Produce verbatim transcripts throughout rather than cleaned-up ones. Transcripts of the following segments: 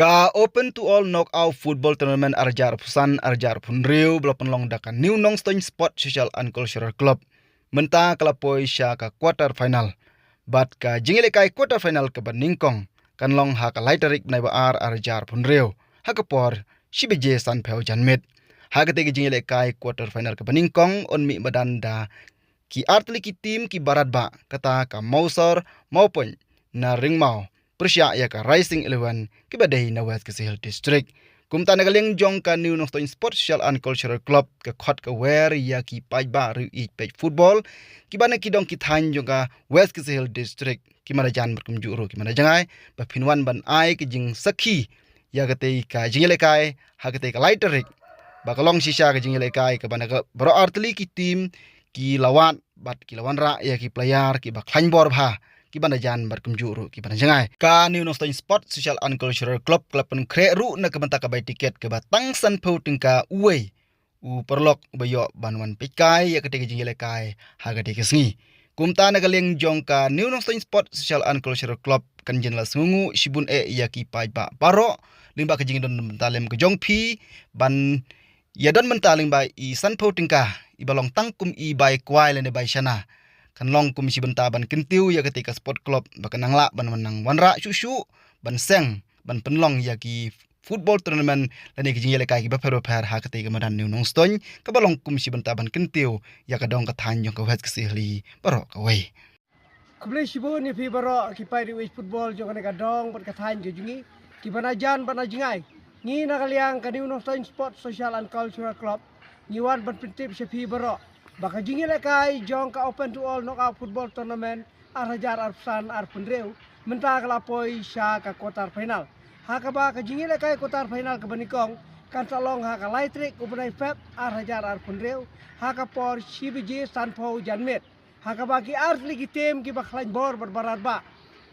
Ka Open to All Knockout Football Tournament ar hajar arphew san ar hajar arphew hynriew ba la pynlong da ka New Nongstoiñ Sport Social and Cultural Club mynta ka la poi sha ka quarter final. Bad ka jingïalehkai quarter final kaba nyngkong kan long ha ka lai tarik bnai ba ar ar hajar arphew hynriew ha ka por shi baje sanphew janmiet. Ha katei ka jingïalehkai quarter final kaba nyngkong yn mih madan da ki artylli ki team kiba radbah, kata ka Mawsor Mawpoit na Riangmaw pyrshah ïa ka Rising Eleven kiba dei na West Khasi Hills District. Kumta na ka liang jong ka New Nongstoiñ Sports Social and Cultural Club ka khot ka wer ïa ki paidbah riew ïeit peit football kiba na ki dong ki thaiñ jong ka West Khasi Hills District, ki manajan bad kumjuh ruh ki manajngai, ba phin wan ban ai ka jingsakhi ïa katei ka jingïalehkai ha katei ka lai tarik, ba ka long shisha ka jingïalehkai kaba na ka baroh artylli ki team ki la wad bad ki la wanrah ïa ki player kiba khlaiñ bor bha, kiba na jan bad kumjuh ruh kiba na jngai. Ka New Nongstoiñ Sport Social and Cultural Club ka la pynkhreh ruh na ka bynta ka bai tiket kaba tang sanphew tyngka uwei u paralok uba ïoh ban wan peitkai ïa katei ka jingïalehkai ha katei ka sngi. Kumta na ka liang jong ka New Nongstoiñ Sport Social and Cultural Club kan jin la sngewnguh shibun eh ïa ki paidbah baroh lyngba ka jingdon bynta lem ka jong phi ban ïa don bynta lyngba i sanphew tyngka iba long tang kum i bai kwai lane bai shana. Kan long kum shi bynta ban kyntiew ïa katei ka sport club ba kan nang lah ban wan nang wanrah shuh shuh ban seng ban pynlong ïa ki football tournament lane ki jingïalehkai kiba pher ba pher ha katei ka madan New Nongstoiñ kaba long kum shi bynta ban kyntiew ïa ka dong ka thaiñ jong ka West Khasi Hills baroh kawei. Khublei shibun ïa phi baroh ki paidbah football jong kane ka dong bad ka thaiñ ka jong ngi kiba na jan bad na jngai. Ngi na ka liang ka New Nongstoiñ Sports Social and Cultural Club ngi wan ban pyntip sha phi baroh ba ka jingïalehkai jong ka Open to All Knockout Football Tournament ar hajar arphew san arphew hynriew mynta ka la poi sha ka quarter final. Ha kaba ka jingïalehkai quarter final kaba nyngkong kan sa long ha ka lai tarik u bnai Feb ar hajar arphew hynriew ha ka por shi baje sanphew janmiet. Ha kaba ki artylli ki team kiba khlaiñ bor bad ba radbah,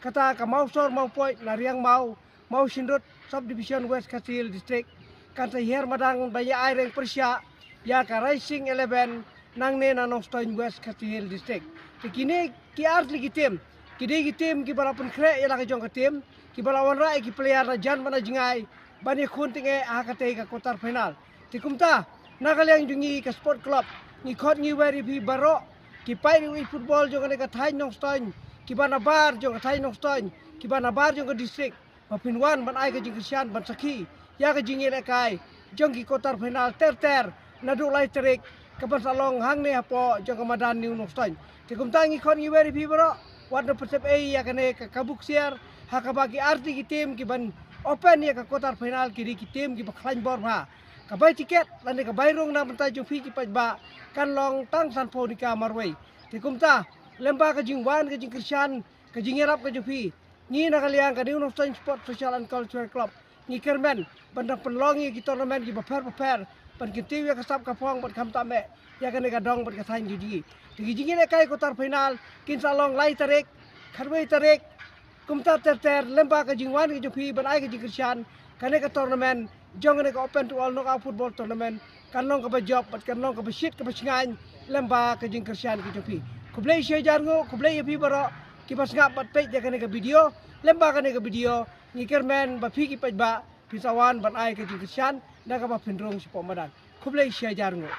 kata ka Mawsor Mawpoit na Riangmaw, Mawshynrut, Subdivision West Khasi Hills District, kan sa hiar madan ban ïa ai reng pyrshah ïa ka Rising Eleven nangne na Nongstoiñ West Khasi Hills District. Te kine ki artylli ki team ki dei ki team kiba la pynkhreh ïa la ka jong ka team, kiba la wanrah ïa ki player na jan bad na jngai ban ïakhun tyngeh ha katei ka quarter final. Te kumta na ka liang jong ngi ka sport club ngi khot ngi wer ïa phi baroh ki paidbah football jong kane ka thaiñ Nongstoiñ, kiba na bar jong ka thaiñ Nongstoiñ, kiba na bar jong ka district, ba phin wan ban ai ka jingkyrshan ban sakhi ïa ka jingïalehkai jong ki quarter final ter ter naduh lai tarik kaban sa long hangne hapoh jong ka madan New Nongstoiñ. Te kumta ngi khot ngi wer ïa phi baroh, wat da pyntip ei ïa kane ka kabu ksiar ha kaba ki artylli ki team kiban open ïa ka quarter final ki dei ki team kiba khlaiñ bor bha. Ka bai tiket lane ka bai rung na bynta jong phi ki paidbah kan long tang sanphew tyngka marwei. Te kumta lem bad ka jingwan ka jingkyrshan, ka jingïarap ka jong phi, ngi na ka liang ka New Nongstoiñ Sports Social and Cultural Club ngi kyrmen ban dang pynlong ïa ki tournament kiba pher ba pher ban kyntiew ïa ka sap ka phong bad khamtam eh ïa kane ka dong bad ka thaiñ ka jong ngi. Te ki jingïalehkai quarter final kin sa long lai tarik, khatwei tarik, kumta ter ter. Lem bad ka jingwan ka jong phi ban ai ka jingkyrshan, kane ka tournament jong kane ka Open to All Knockout Football Tournament kan long kaba jop bad kan long kaba shit kaba shngaiñ lem bad ka jingkyrshan ka jong phi. Khublei shi hajar nguh, khublei ïa phi baroh kiba sngap bad peit ïa kane ka video. Lem bad kane ka video ngi kyrmen ba phi ki paidbah phin sa wan ban ai ka jingkyrshan da kaba phin rung shapoh madan. Khublei shi hajar nguh.